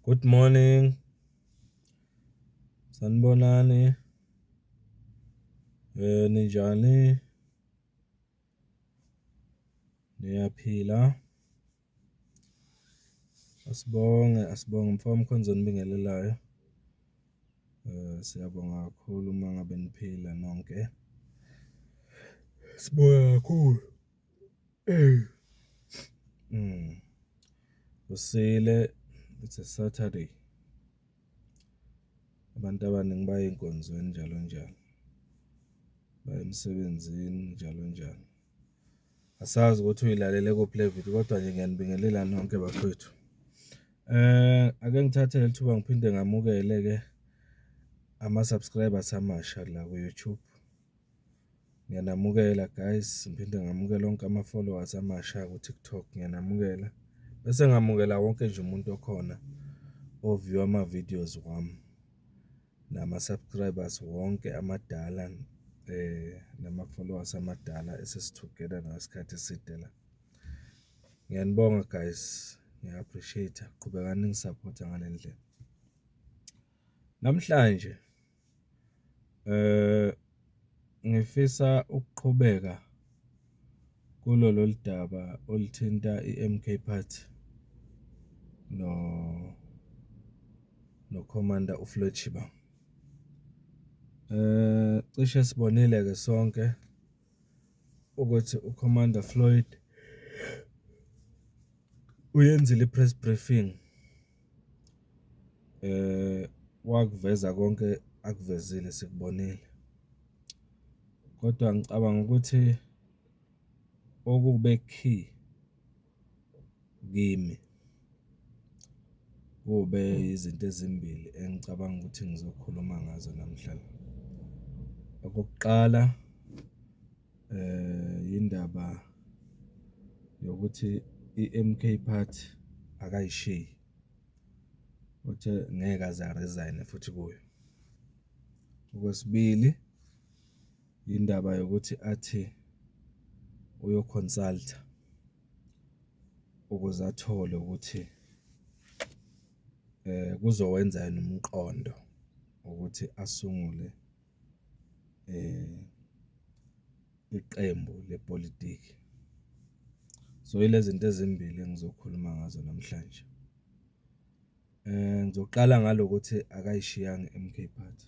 Good morning. Sanibonani. Ninjani? Niyaphila? Asibonge, asibonge umfoka Mkhonza onibingelelayo. Siyabonga kakhulu uma ngabe niphila nonke. Sibonge kakhulu. Kusile, it's a Saturday. Abantu abaningi baya ey'nkonzweni njalo njalo, baya emsebenzini njalo njalo. Asazi ukuthi uyilalele kuphi le vidiyo kodwa nje ngiyanibingelela nonke bafowethu. Ake ngithathe leli thuba ngiphinde ngamukele-ke ama-subscribers amasha la ku-YouTube. Ngiyanamukela guys, ngiphinde ngamukele wonke ama-followers amasha ku-TikTok, ngiyanamukela. Bese ngamukela wonke nje umuntu okhona o-view-a ama-videos wami, nama-subscribers wonke amadala nama-followers amadala esesi-together nawo isikhathi eside la. Ngiyanibonga guys, ngiya-appreciate-a, qhubekani ningi-support-e ngale ndlela. Namhlanje ngifisa ukuqhubeka kulo lolu daba oluthinta i-M_K Party no-Commander uFloyd Shivambu. Cishe sibonile-ke sonke ukuthi u-Commander Floyd uyenzile i-press briefing, wakuveza konke akuvezile sikubonile. Kodwa ngicabanga ukuthi okube key kimi kube izinto ezimbili engicabanga ukuthi ngizokhuluma ngazo namhlanje. Okokuqala, indaba yokuthi i-M_K Party akayishiyi, uthe ngeke aze a-resign-e futhi kuyo. Okwesibili, indaba yokuthi athi uyo-consult-a ukuze athole ukuthi kuzowenza yini umqondo ukuthi asungule iqembu lepolitiki. So, yile zinto ezimbili engizokhuluma ngazo namhlanje. Ngizoqala ngalokuthi akayishiyanga i-M_K Party.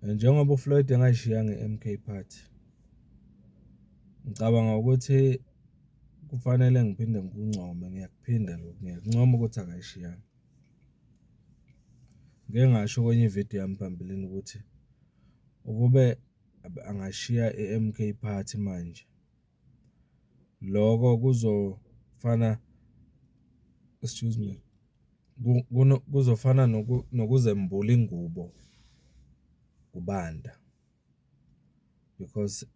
Njengoba uFloyd engayishiyanga i-M_K Party, ngicabanga ukuthi kufanele ngiphinde ngikuncome, ngiyakuphinda lokhu, ngiyakuncoma ukuthi akayishiyanga. Ngike ngasho kwenye ividiyo yami phambilini ukuthi ukube angashiya i-M_K Party manje, lokho kuzofana, excuse me, kuzofana nokuzembula ingubo kubanda because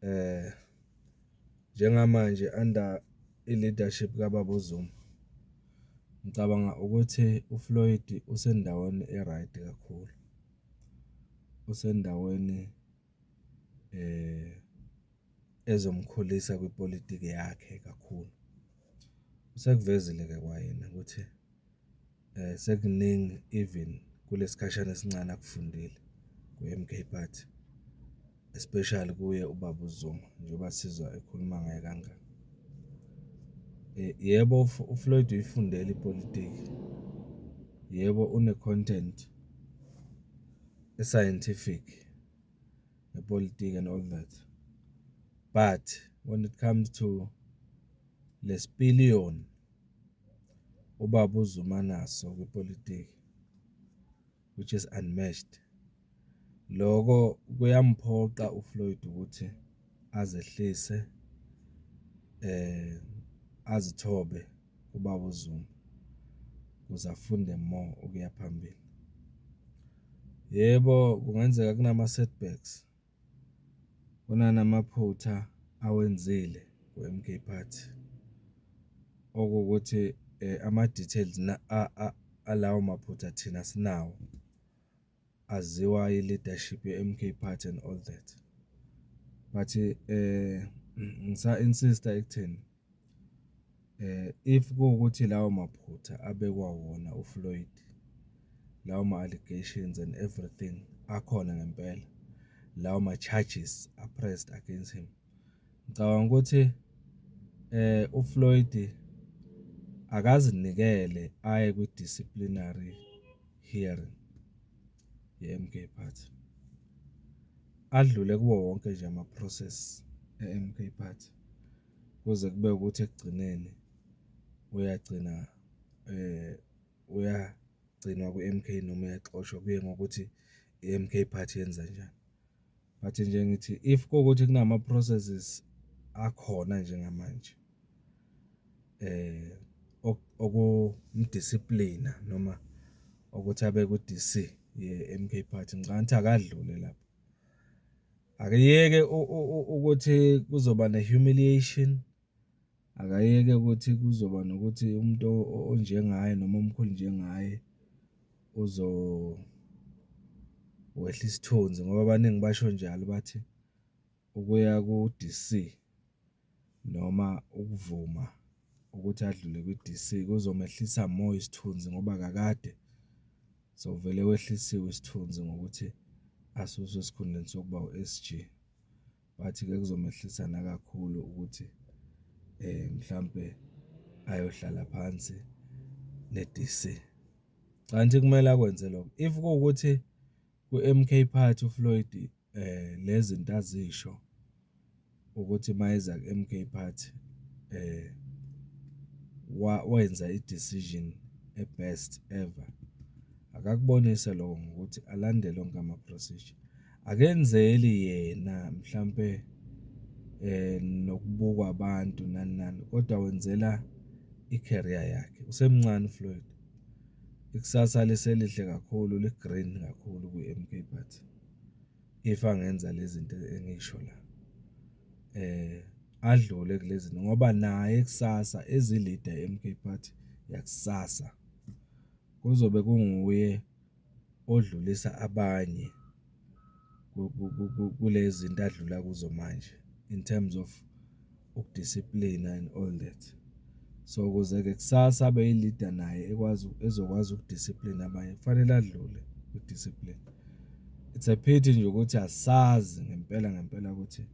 njengamanje under i-leadership kababa uZuma, ngicabanga ukuthi uFloyd usendaweni e-right kakhulu, usendaweni ezomkhulisa kwipolitiki yakhe kakhulu. Usekuvezile-ke kwayena ukuthi sekuningi even kule sikhashana esincane akufundile kwi-M_K Party, especially kuye ubaba uZuma, njengoba sizwa ekhuluma ngaye kangaka. Yebo, uFloyd uyifundele ipolitiki, yebo, une-content e-scientific ngepolitiki and all that, but when it comes to le sipiliyoni ubaba uZuma anaso kwipolitiki, which is unmatched, loko kuyamphoqa uFloyd ukuthi azehlise, azithobe kubaba uZuma ukuze afunde more ukuya phambili. Yebo, kungenzeka kunama-setbacks, kunanamaphutha awenzile ku-M_K Party, okuwukuthi ama-details alawo maphutha thina asinawo, aziwa i-leadership ye-M_K Party and all that. But ngisa-insist-a ekutheni. If kuwukuthi lawo maphutha abekwa wona uFloyd, lawo ma-allegations and everything akhona ngempela, lawo ma-charges a-pressed against him. Ngicabanga ukuthi uFloyd akazinikele aye kwi-disciplinary hearing ye-MK Party. Adlule kuwo wonke nje ama-process e-MK Party, kuze kube ukuthi ekugcineni uyagcina uyagcinwa kwi-MK noma uyaxoshwa, kuye ngokuthi i-MK Party yenzanjani. But nje ngithi if kuwukuthi kunama-processes akhona njengamanje okumdisiplina noma ukuthi abe ku-DC ye-MK Party, ngicabanga ukuthi akadlule lapho. Akayeke ukuthi kuzoba ne-humiliation, akayeke ukuthi kuzoba nokuthi umuntu onjengaye noma omkhulu njengaye wehla isithunzi ngoba abaningi basho njalo bathi ukuya ku-DC noma ukuvuma ukuthi adlule kwi-DC kuzomehlisa more isithunzi ngoba kakade sewuvele wehlisiwe isithunzi ngokuthi asuswe esikhundleni sokuba u-SG. Bathi-ke kuzomehlisa nakakhulu ukuthi mhlampe ayohlala phansi ne-DC. Kanti kumele akwenze lokho. If kuwukuthi kwi-MK Party uFloyd le zinto azisho ukuthi uma eza ku-MK Party wenza i-decision e-best ever, akakubonise lokho ngokuthi alandele onke ama-procedure. Akenzeli yena mhlampe nokubukwa abantu nani nani, kodwa wenzela i-career yakhe. Usemncane uFloyd, ikusasa liselihle kakhulu, li-green kakhulu kwi-MK Party, if angenza le zinto engiyisho la. Adlule kule zinto ngoba naye kusasa ezi-leader ye-MK Party yakusasa, kuzobe kunguye odlulisa abanye kule zinto adlula kuzo manje, in terms of ukudisiplina and all that. So, ukuze-ke kusasa abe yi-leader naye ekwazi, ezokwazi ukudisiplina abanye, kufanele adlule kwi-discipline. It's a pity nje ukuthi asazi ngempela ngempela ukuthi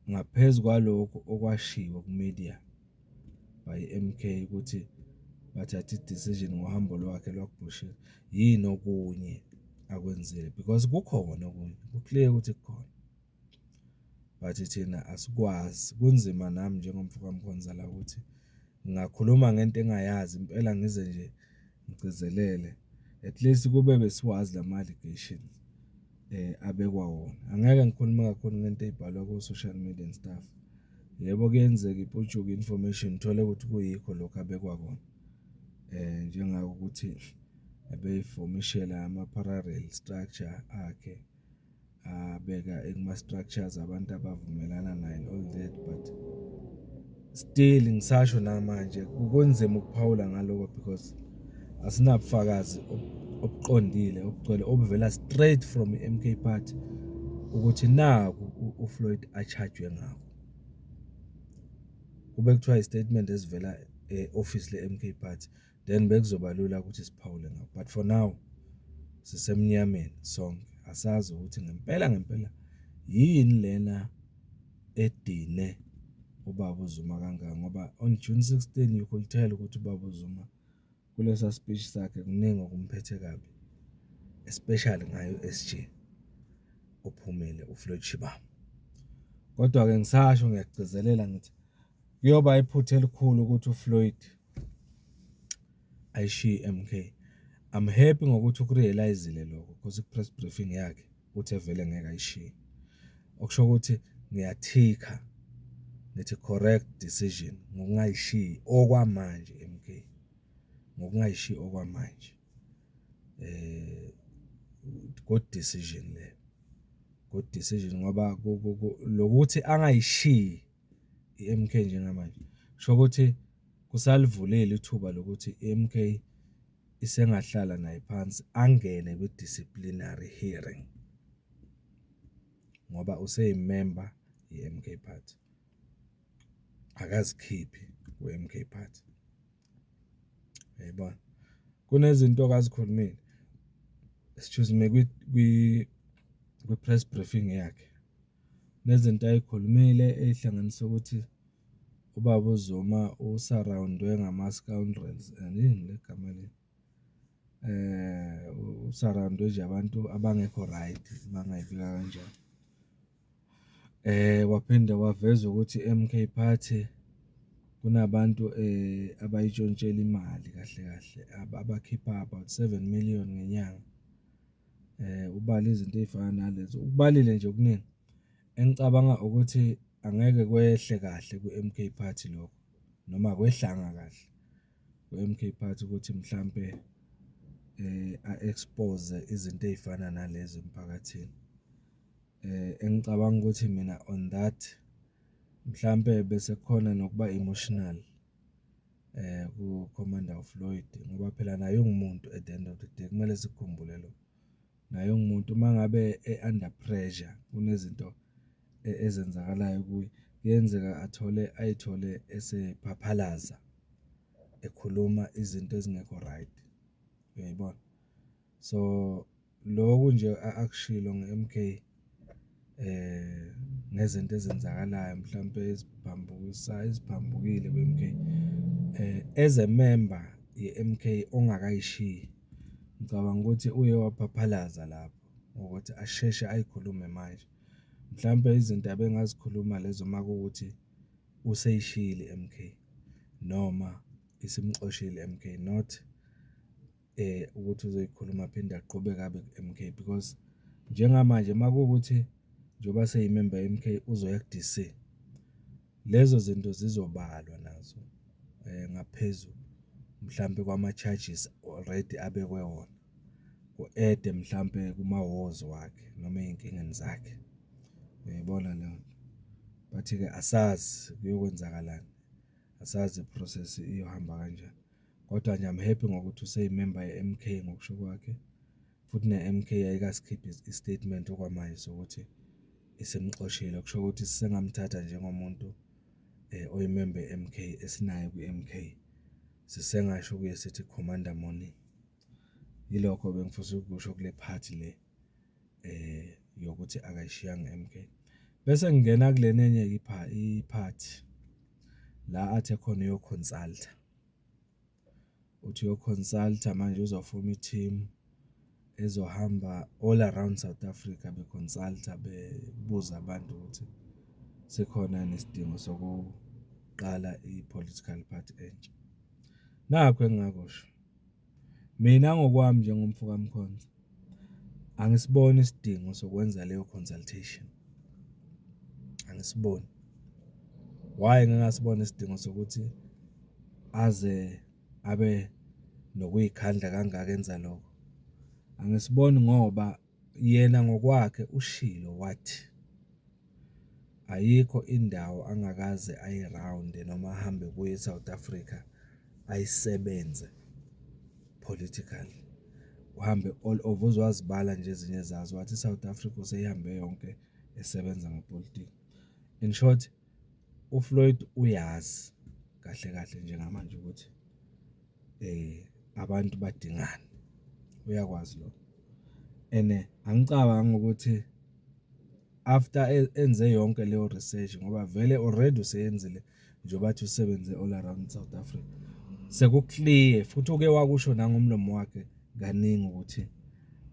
ngaphezu kwalokhu okwashiwo ku-media by i-MK ukuthi bathathe i-decision ngohambo lwakhe lwakuBushiri, yini okunye akwenzile because kukhona okunye, ku-clear ukuthi kukhona. But thina asikwazi, kunzima nami njengomfoka Mkhonza la ukuthi ngingakhuluma ngento engingayazi impela ngize nje ngigcizelele. At least kube besiwazi lama-allegations abekwa wona. Angeke ngikhulume kakhulu ngento ey'bhalwa ko-social media and stuff. Yebo, kuyenzeka iputshuke i-information uthole ukuthi kuyikho lokhu abekwa kona, njengako ukuthi ebeyifomishela ama-parallel structure akhe, abeka kuma-structures abantu abavumelana naye and all that, but still ngisasho namanje kunzima ukuphawula ngaloko because asinabufakazi obuqondile obugcwele obuvela straight from i-MK Party ukuthi naku uFloyd a-charge-we ngakho. Kube kuthiwa i-statement esivela e-office le-MK Party, then bekuzoba lula ukuthi siphawule ngakho, but for now sisemnyameni sonke, asazi ukuthi ngempela ngempela yini lena edine ubaba uZuma kangaka ngoba on June 16 you could tell ukuthi ubaba uZuma kulesa speech sakhe kuningi okumphethe kabi, especially ngaye u-SG ophumile uFloyd Shivambu. Kodwa-ke ngisasho ngiyakugcizelela ngithi kuyoba iphutha elikhulu ukuthi uFloyd ayishiye i-MK. I'm happy ngokuthi uku-realise-ile lokho because ku-press briefing yakhe uthe vele ngeke ayishiye. Okusho ukuthi ngiyathikha ngithi correct decision ngokungayishiyi okwamanje i-MK, ngokungayishiyi okwamanje. Good decision leyo, good decision ngoba lokuthi angayishiyi i-MK njengamanje, kusho ukuthi kusalivulile ithuba lokuthi i-MK isengahlala naye phansi angene kwi-disciplinary hearing ngoba useyimemba ye-MK Party. Akazikhiphi ku-MK Party, uyayibona? Kunezinto-ke azikhulumile, excuse me, kwi-press briefing yakhe. Kunezinto ayikhulumile eyihlanganisa ukuthi ubaba uZuma usarawundwe ngama-scoundrels and yini le gama le? Usarawundwe nje abantu abangekho right, uma ngingayibeka kanjalo. Waphinde waveza ukuthi i-MK Party kunabantu abayintshontshela imali kahle kahle, abakhipha about 7 million ngenyanga. Ubale izinto ey'fana nalezo, ukubalile nje okuningi engicabanga ukuthi angeke kwehle kahle kwi-MK Party lokho, noma akwehlanga kahle kwi-MK Party ukuthi mhlampe a-expose izinto ey'fana nalezo emphakathini. Engicabanga ukuthi mina on that, mhlampe bese kukhona nokuba emotional ku-Commander uFloyd ngoba phela naye ungumuntu at the end of the day, kumele sikukhumbule lokho. Naye ungumuntu uma ngabe e-under pressure, kunezinto ezenzakalayo kuye, kuyenzeka athole, ayithole esephaphalaza, ekhuluma izinto ezingekho right, uyayibona? So, lokhu nje akushilo nge-MK nezinto ezenzakalayo mhlampe eziphambukile kwi-MK, as a member ye-MK ongakayishiyi, ngicabanga ukuthi uye waphaphalaza lapho ngokuthi asheshe ayikhulume manje. Mhlampe izinto abengazikhuluma lezo uma kuwukuthi useyishiyile i-MK noma isimxoshile i-MK, not ukuthi uzoyikhuluma aphinde aqhubeke abe ku-MK because njengamanje uma kuwukuthi njengoba eseyimemba ye-MK uzoya ku-DC, lezo zinto zizobalwa nazo ngaphezu mhlampe kwama-charges already abekwe wona, ku-add-e mhlampe kuma-woes wakhe noma eyinkingeni zakhe. Uyayibona leyo nto? But-ke asazi kuyokwenzakalani, asazi i-process iyohamba kanjani, kodwa nje I'm happy ngokuthi useyimemba ye-MK ngokusho kwakhe, futhi ne-MK ayikasikhiphi i-statement okwamanje sokuthi isimxoshile. Okusho ukuthi sisengamthatha njengomuntu oyimemba ye-MK, esinaye kwi-MK. Sisengasho kuye sithi, Commander morning. Yilokho ebengifisa ukukusho kule phathi le yokuthi akayishiyanga i-MK. Bese ngingena kulena enye-ke iphathi, la athe khona uyo-consult-a. Uthi uyo-consult-a manje uzofoma i-team ezohamba all around South Africa be-consult-a, bebuza abantu ukuthi sikhona yini isidingo sokuqala i-political party entsha. Nakhu engingakusho, mina ngokwami njengomfo kaMkhonza, angisiboni isidingo sokwenza leyo consultation, angisiboni. Why ngingasiboni isidingo sokuthi aze abe nokuyikhandla kangaka enza lokho? Angisiboni ngoba yena ngokwakhe ushilo wathi, ayikho indawo angakaze ayirawunde noma ahambe kuyo e-South Africa ayisebenze politically. Uhambe all over, uze wazibala nje ezinye zazo, wathi i-South Africa useyihambe yonke esebenza ngepolitiki. In short, uFloyd uyazi kahle kahle njengamanje ukuthi abantu badingani, uyakwazi lokho ene angicabangi ukuthi after enze yonke leyo research ngoba vele already useyenzile njengoba athi usebenze all around South Africa. Seku-clear futhi uke wakusho nangomlomo wakhe kaningi ukuthi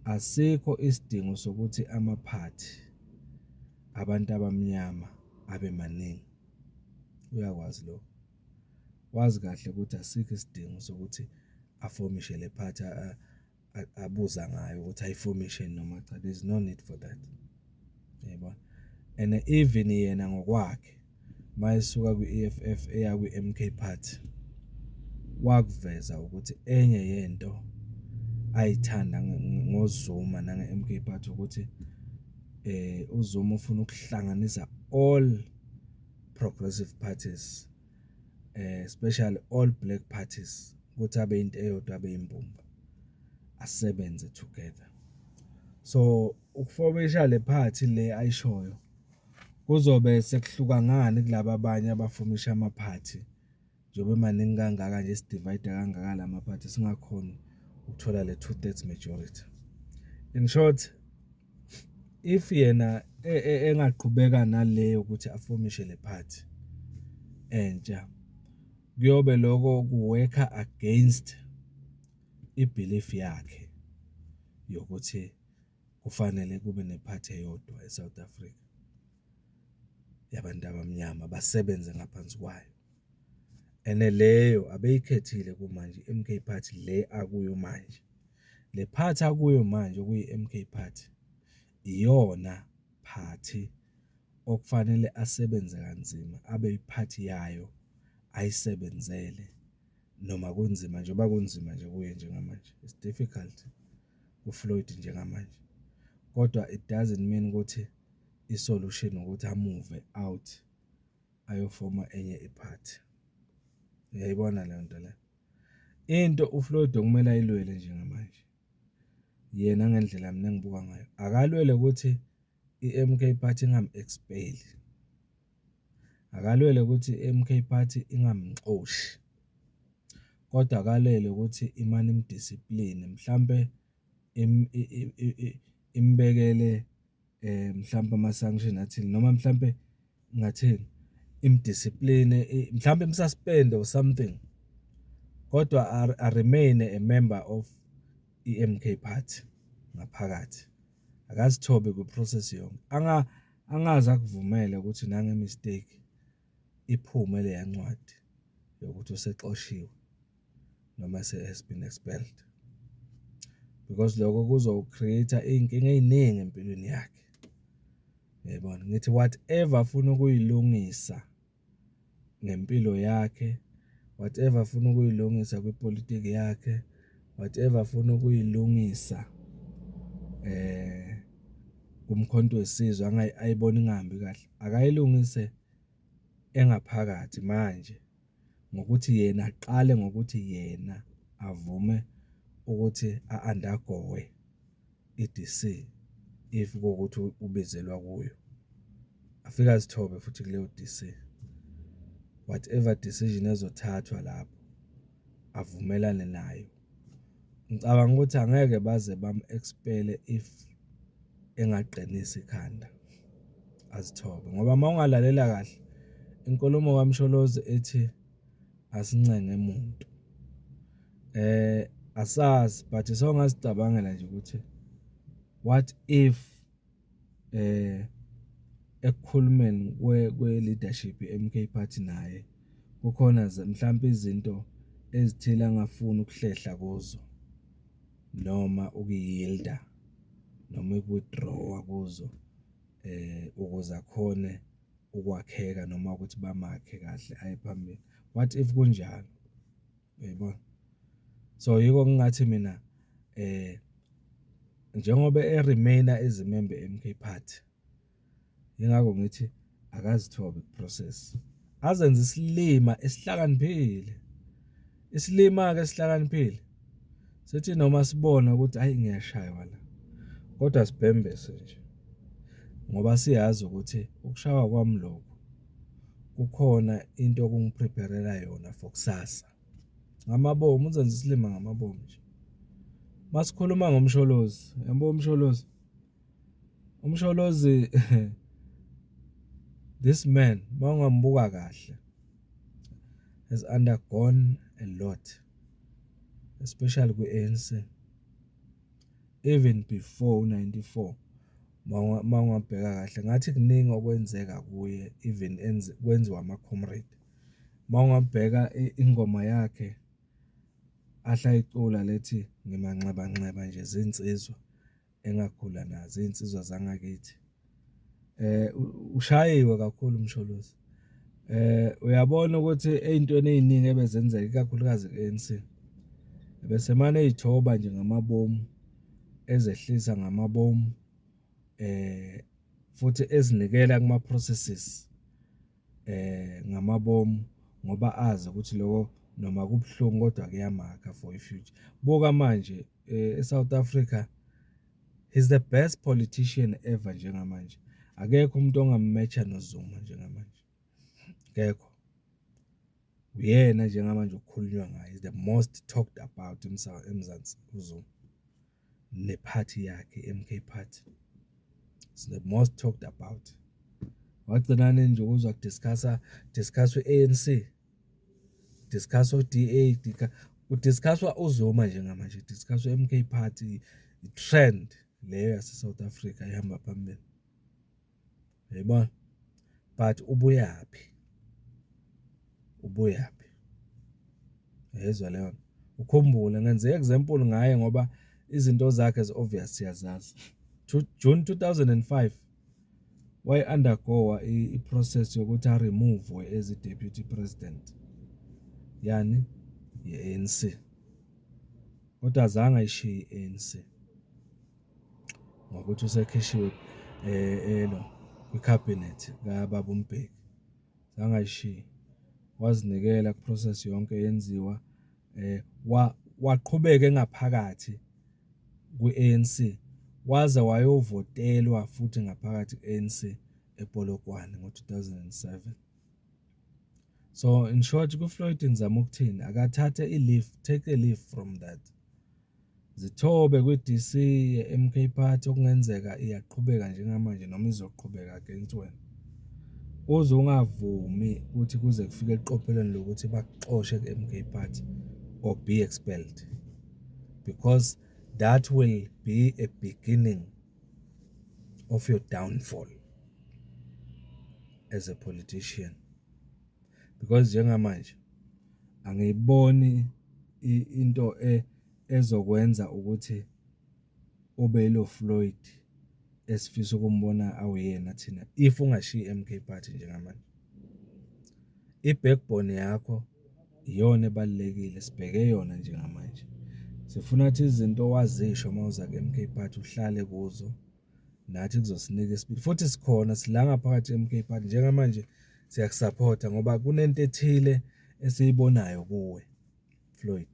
asikho isidingo sokuthi amaphathi abantu abamnyama abe maningi, uyakwazi lokho. Wazi kahle ukuthi asikho isidingo sokuthi afomishe le phathi abuza ngayo ukuthi ayifomishe noma cha, there is no need for that, uyayibona? And even yena ngokwakhe uma esuka kwi-EFF eya kwi-MK Party, wakuveza ukuthi enye yento ayithanda ngoZuma nange-MK Party ukuthi uZuma ufuna ukuhlanganisa all progressive parties, especially all black parties, ukuthi abe into eyodwa, abe yimbumba, asebenze together. So, ukufomisha le phathi le ayishoyo Kuzobe sekuhluka ngani kulaba abanye abafomisha amaphathi, njengoba emaningi kangaka nje esi-divide-a kangaka lamaphathi, singakhoni ukuthola le two thirds majority. In short, if yena engaqhubeka nale yokuthi afomishe le phathi entsha, kuyobe lokho ku-work-a against i-belief yakhe yokuthi kufanele kube nephathi eyodwa e-South Africa yabantu abamnyama, basebenze ngaphansi kwayo. And leyo abeyikhethile kumanje i-MK Party le akuyo manje. Le phathi akuyo manje okuyi-MK Party, iyona phathi okufanele asebenze kanzima, abe yiphathi yayo, ayisebenzele noma kunzima, njengoba kunzima nje kuye njengamanje, it's difficult kuFloyd njengamanje. Kodwa it doesn't mean ukuthi i-solution ukuthi a-move out ayofoma enye iphathi. Uyayibona leyo nto leyo? Into uFloyd okumele ayilwele njengamanje, yena ngendlela mina engibuka ngayo, akalwele ukuthi i-MK Party ingamu-expel-i, akalwele ukuthi i-MK Party ingamxoshi, kodwa akalwele ukuthi imane imu-discipline, mhlampe imbekele mhlampe ama-sanction athile, noma mhlampe ngingathini, imu-discipline, mhlampe imu-suspend-e or something, kodwa a-remain-e a member of i-MK Party ngaphakathi. Akazithobe kwi-process yonke, angaze akuvumele ukuthi nange-mistake iphume leya ncwadi yokuthi usexoshiwe noma has been expelled, because lokho kuzo-create-a iy'nkinga ey'ningi empilweni yakhe. Uyayibona? Ngithi whatever afuna ukuyilungisa ngempilo yakhe, whatever afuna ukuyilungisa kwipolitiki yakhe, whatever afuna ukuyilungisa kuMkhonto weSizwe ayibona ingahambi kahle, akayilungise engaphakathi manje ngokuthi yena aqale ngokuthi yena avume ukuthi a-undergo-we i-DC if kuwukuthi ubizelwa kuyo. Afike azithobe futhi kuleyo DC, whatever decision ezothathwa lapho avumelane nayo. Ngicabanga ukuthi angeke baze bamu-expel-e if engaqinisa ikhanda azithobe, ngoba uma ungalalela kahle inkulumo kaMsholozi ethi asincenge muntu, asazi but sewungazicabangela nje ukuthi what if ekukhulumeni kwe-leadership ye-MK Party naye kukhona mhlampe izinto ezithile angafuni ukuhlehla kuzo noma uku-yield-a noma uku-withdraw-a kuzo ukuze akhone ukwakheka noma ukuthi bamakhe kahle aye phambili. What if kunjalo, uyayibona? So, yiko ngingathi mina njengoba e-remain-a as i-member ye-MK Party, yingakho ngithi akazithobe ku-process, azenze isilima esihlakaniphile. Isilima-ke esihlakaniphile sithi noma sibona ukuthi hhayi ngiyashaywa la, kodwa sibhembese nje ngoba siyazi ukuthi ukushawa kwami lokhu kukhona into okungi-prepare-rela yona for kusasa. Ngamabomu, uzenze isilima ngamabomu nje. Masikhuluma ngoMsholozi, yabo uMsholozi, uMsholozi this man mawungambuka kahle has undergone a lot, especially kwi-ANC, even before u-94. Mawungabheka kahle ngathi kuningi okwenzeka kuye, even kwenziwa ama-comrade. Mawungabheka ingoma yakhe ahle ayicula lethi, ngimanxebanxeba nje zinsizwa engakhula nazo, iy'nsizwa zangakithi. Ushayiwe kakhulu uMsholozi. Uyabona ukuthi ey'ntweni ey'ningi ebezenzeka, ikakhulukazi ku-ANC, bese emane ey'thoba nje ngamabomu, ezehlisa ngamabomu, futhi ezinikela kuma-processes ngamabomu ngoba azi ukuthi loko noma kubuhlungu kodwa kuyamakha for i-future. Buka manje e-South Africa, he's the best politician ever njengamanje. Akekho umuntu ongam-match-a noZuma njengamanje, akekho. Uyena njengamanje okukhulunywa ngaye, the most talked about eMzansi, uZuma nephathi yakhe i-MK Party, is the most talked about. Wagcina nini nje ukuzwa ku-discuss-a, discuss-wa i-ANC, discuss-wa o-DA, ku-discuss-wa uZuma njengamanje, ku-discuss-wa i-MK Party, i-trend le yase-South Africa ehamba phambili. Uyayibona? But ubuyaphi? Ubuyaphi? Uyayizwa leyo nto? Ukhumbule ngenze i-example ngaye ngoba izinto zakhe zi-obvious, siyazazi. June 2005 waye-undergo-a i-process yokuthi a-remove-we as i-deputy president, yani ye-ANC. Kodwa azange ayishiye i-ANC ngokuthi usekhishiwe elo kwikhabhinethi kababa uMbeki, azange ayishiye. Wazinikela ku-process yonke eyenziwa, waqhubeka engaphakathi kwi-ANC, waze wayovotelwa futhi ngaphakathi ku-ANC ePolokwane ngo-2007. So, in short, ku-Floyd ngizama ukuthini? Akathathe i-leave, take a leave from that. Zithobe kwi-DC ye-MK Party okungenzeka iyaqhubeka njengamanje noma izoqhubeka against wena. Uze ungavumi ukuthi kuze kufike eqophelweni lokuthi bakuxoshe ku-MK Party or be expelled, because that will be a beginning of your downfall as a politician. Because njengamanje angiyiboni into ezokwenza ukuthi ube yilo Floyd esifisa ukumbona awuyena thina if ungashiyi i-MK Party njengamanje. I-backbone yakho iyona ebalulekile, sibheke yona njengamanje. Sifuna ukuthi izinto owazisho uma uza ku-MK Party uhlale kuzo, nathi kuzosinika isibindi. Futhi sikhona sila ngaphakathi e-MK Party njengamanje, siyakusaphotha ngoba kunento ethile esiyibonayo kuwe, Floyd.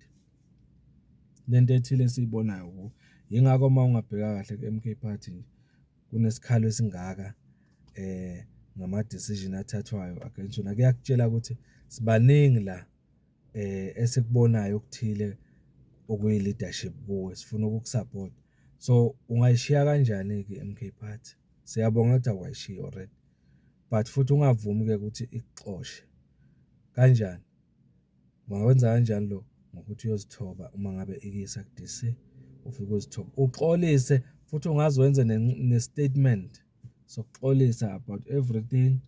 Kunento ethile esiyibonayo kuwe. Yingakho uma ungabheka kahle ku-MK Party nje, kunesikhalo esingaka ngama-decision athathwayo against wena. Kuyakutshela ukuthi sibaningi la esikubonayo okuthile okuyi-leadership kuwe, sifuna ukukusaphotha. So, ungayishiya kanjani-ke i-MK Party? Siyabonga ukuthi awukayishiyi already, but futhi ungavumi-ke ukuthi ikuxoshe. Kanjani? Ungakwenza kanjani lokho? Ngokuthi uyozithoba uma ngabe ikuyisa ku-DC, ufike uzithobe, uxolise futhi ungaze wenze ne-statement sokuxolisa about everything.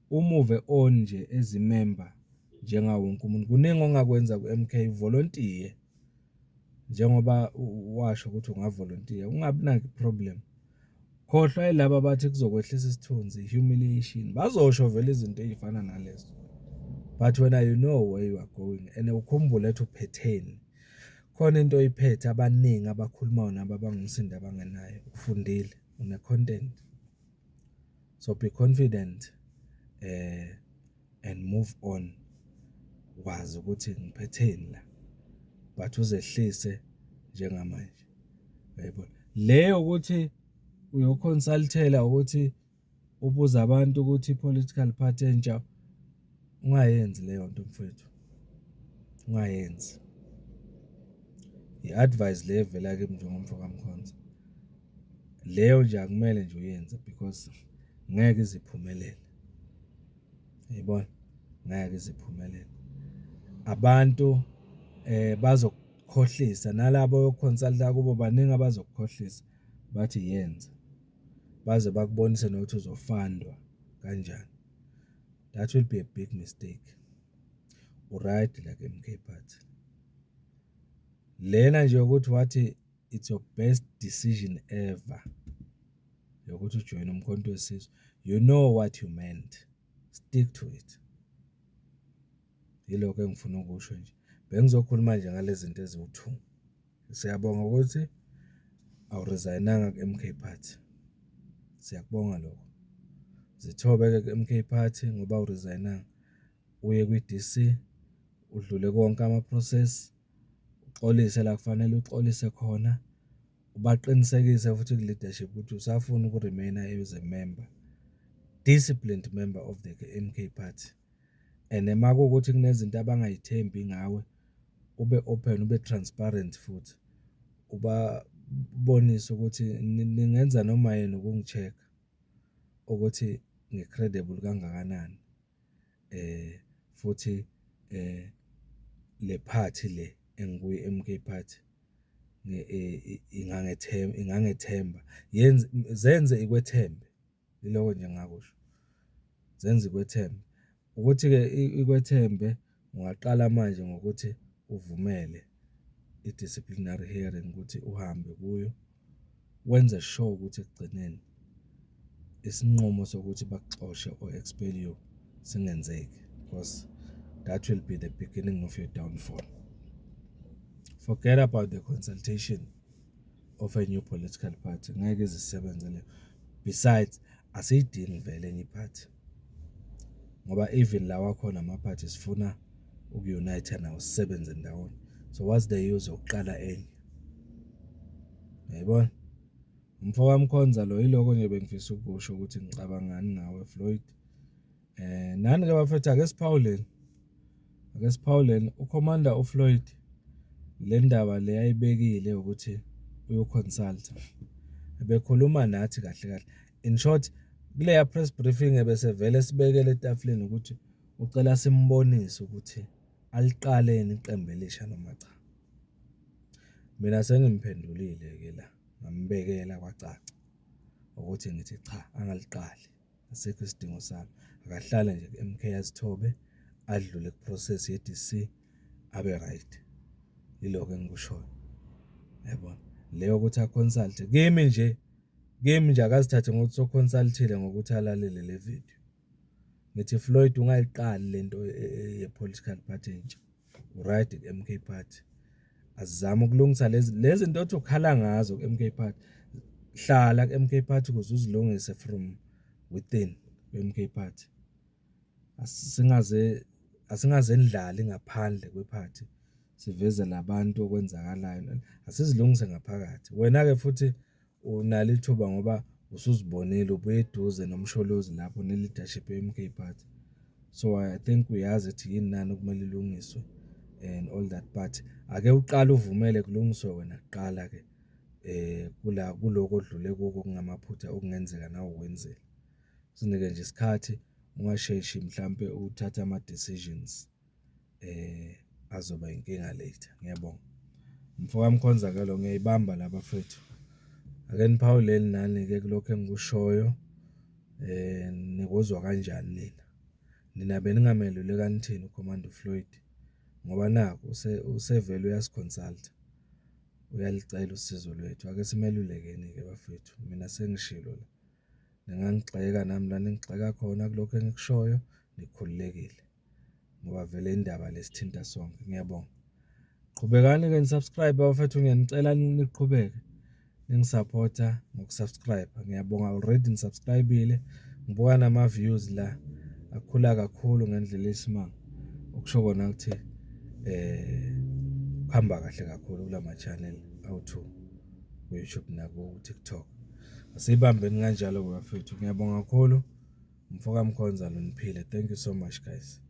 U-move on nje as i-member njengawo wonke umuntu. Kuningi ongakwenza ku-MK, volontiye njengoba washo ukuthi ungavolontiya, ungabi nayo i-problem. Khohlwa yilaba abathi kuzokwehlisa isithunzi, humiliation, bazosho vele izinto ey'fana nalezo, but wena you know where you are going and ukhumbule ukuthi uphetheni. Khona into oyiphethe abaningi abakhulumayo nabo abangumsindo abangenayo, ufundile, une-content. So be confident and move on, wazi ukuthi ngiphetheni la, but uzehlise njengamanje, uyayibona. Le yokuthi uyo-consult-ela ukuthi ubuze abantu ukuthi i-political party entsha, ungayenzi leyo nto mfowethu, ungayenzi. I-advice le evela kimi njengomfo kaMkhonza. Leyo nje akumele nje uyenze because ngeke ize iphumelele. Uyayibona? Ngeke ize iphumelele. Abantu bazokukhohlisa nalabo oyo-consult-a kubo baningi abazokukhohlisa bathi yenza, baze bakubonise nokuthi uzo-fund-wa kanjani. That will be a big mistake. U-right la ku-M_K Party. Lena nje yokuthi wathi it's your best decision ever yokuthi ujoyine uMkhonto weSizwe, you know what you meant, stick to it. Yilokho engifuna ukusho nje. Bengizokhuluma nje ngale zinto eziwu-two. Siyabonga ukuthi awu-resign-anga ku-M_K Party, siyakubonga lokho. Zithobe-ke ku-M_K Party ngoba awu-resign-anga, uye kwi-D_C, udlule konke ama-process, uxolise la kufanele uxolise khona, Ubaqinisekise futhi ku-leadership ukuthi usafuna uku-remain-a as a member, disciplined member of the MK Party. And uma kuwukuthi kunezinto abangayithembi ngawe, ube open, ube transparent futhi, ubabonise ukuthi ningenza noma yini ukungi-check-a ukuthi ngi-credible kangakanani, futhi le phathi le engikuyo i-MK Party ingangethemba. Zenze ikwethembe, yiloko nje engingakusho, zenze ikwethembe. Ukuthi-ke ikwethembe, ungaqala manje ngokuthi uvumele i-disciplinary hearing ukuthi uhambe kuyo, wenze sure ukuthi ekugcineni isinqumo sokuthi bakuxoshe or expel you singenzeki, because that will be the beginning of your downfall. Forget about the consultation of a new political party, ngeke ize isebenze leyo. Besides, asiyidingi vele enye iphathi ngoba even lawa akhona amaphathi sifuna uku-unite-a nawo, sisebenze ndawonye. So what's the use yokuqala enye? Uyayibona? Umfo kaMkhonza lo, yiloko nje bengifisa ukusho ukuthi ngicabangani ngawe, Floyd. Nani-ke bafethu, ake siphawuleni, ake siphawuleni. U-Commander uFloyd, le ndaba le ayibekile ukuthi uyo-consult-a, ebekhuluma nathi kahle kahle. In short, kuleya press briefing ebese vele sibekele etafuleni ukuthi ucela simbonise ukuthi aliqale yini iqembu elisha noma cha. Mina sengimphendulile-ke la, ngambekela kwacaca ukuthi ngithi cha, angaliqali, asikho isidingo salo. Akahlale nje ku-MK, azithobe, adlule ku-process ye-DC, abe right. Yiloko engikushoyo, yabona. Le yokuthi a-consult-e, kimi nje, kimi nje akazithathe ngokuthi uso-consult-ile ngokuthi alalele le video. Ngithi Floyd, ungayiqali lento ye-political party entsha, u-right ku-MK Party. Asizame ukulungisa lezi zinto othi ukhala ngazo ku-MK Party, hlala ku-MK Party ukuze uzilungise from within ku-MK Party. Asingaze, asingazendlali ngaphandle kwephathi, sivezele abantu okwenzakalayo, asizilungise ngaphakathi. Wena-ke futhi unalo ithuba ngoba usuzibonile, ubuya eduze noMsholozi lapho ne-leadership ye-MK Party. So I think uyazi ukuthi yini nani okumele ilungiswe and all that, but ake uqale uvumele kulungiswe wena kuqala-ke kula kuloko odlule kuko okungamaphutha okungenzeka nawe uwenzile. Uzinike nje isikhathi, ungasheshi mhlampe uthathe ama-decisions azoba inkinga later. Ngiyabonga. Mfoka Mkhonza-ke lo, ngiyayibamba la, bafethu. Ake niphawuleni nani-ke kulokhu engikushoyo, nikuzwa kanjani nina? Nina beningameluleka nithini u-Commander Floyd? Ngoba nakhu usevele uyasi-consult-a, uyalicela usizo lwethu. Ake simelulekeni-ke, bafethu, mina sengishilo la. Ningangigxeka nami la ningigxeka khona kulokhu engikushoyo, nikhululekile ngoba vele indaba le isithinta sonke. Ngiyabonga. Qhubekani-ke ni-subscribe, bafethu, ngiyanicela niqhubeke ningi-support-a ngoku-subscribe. Ngiyabonga, already ni-subscribe-ile, ngibuka nama-views la akhula kakhulu ngendlela eyisimanga. Okusho kona ukuthi kuhamba kahle kakhulu kulama-channel awu-two, ku-YouTube naku-TikTok. Asiyibambeni kanjalo, bafethu. Ngiyabonga kakhulu. Umfoka Mkhonza lo, niphile. Thank you so much, guys.